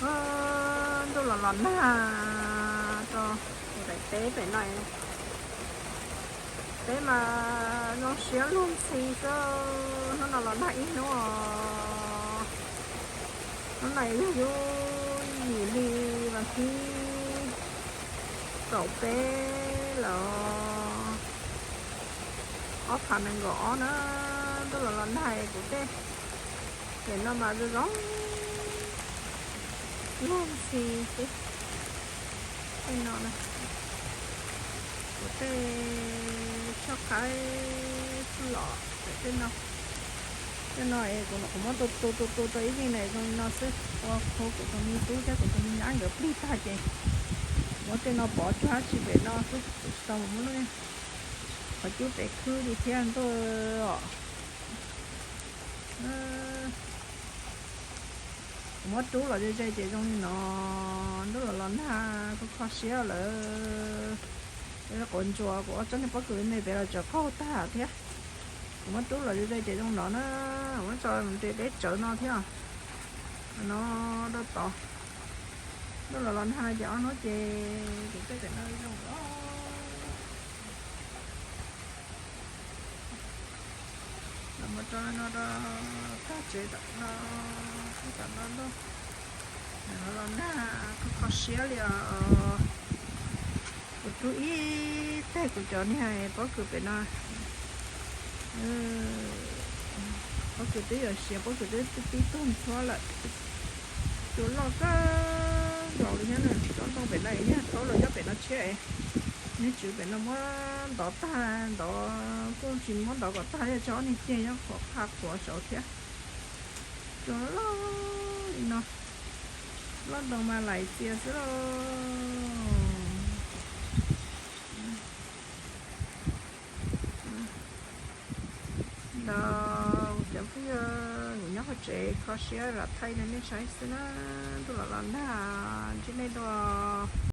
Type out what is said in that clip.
Ntuj los los nag rau daim teb pem no. Teb mas zoo siab luag ntxhi xwb. Hnub no los nag ib hnub os. Hnub no yog lub yim hli vas thib kaum peb lawm, ob phav nees nkaum ob na. Ntuj los los nag kuv tej, pem no mas zoo zoo luag ntxhi xwb. Tej no, kuv tej choj qhaib los pem tej no. Tej no es kuv muab tu tu tu tu tau ib leeg na zoo li no xwb, ua qhuav kuv tus me tub thiab kuv tus me nyab nkawd plig tag ces muab tej no pov cuag dab tsi pem no xwb, kuv tsis tau mus muab lub qhov cub pem khwb li thiab ntuj os. Kuv muab rub los ze ze ces zoo li no. Ntuj los los nag kho kho siab lawm. Quav ntsuas kuv ob tsob niag pob kws me pem los tseem qaug tag thiab. Kuv muab rub los ze ze ces zoo no na. Muab tso mus nres deb tsawv no thiab. No rau tod. Ntuj los los nag ces ob hnub ces kuv tej pem no zoo os. Los mus rau no rau tag tsev tom no, tom no ntuj los los nag kho kho siab li os. Kuv rub ib teg kuv cov niag pob kws pem no, pob kws twb yuav siav, pob kws twb tib tug ntxhuab lawm. Cua loj kawg nkaus li thiab na. Tsob ntoo pem no yog thaub los nyob pem no tshiab. Niag tswv pem no muab ntov tag, ntov kuj tsis muab ntov kom tag, yog tso ob niag ceg nyob qhuav qha qhuav saud thiab. Cua loj li no, loj ntoo mas lais txias xwb lauj. Los cov phooj ywg, kuv nyob hauv tsev kho siab los thaij nej saib xwb na. Ntuj los los nag, ntsib nej dua.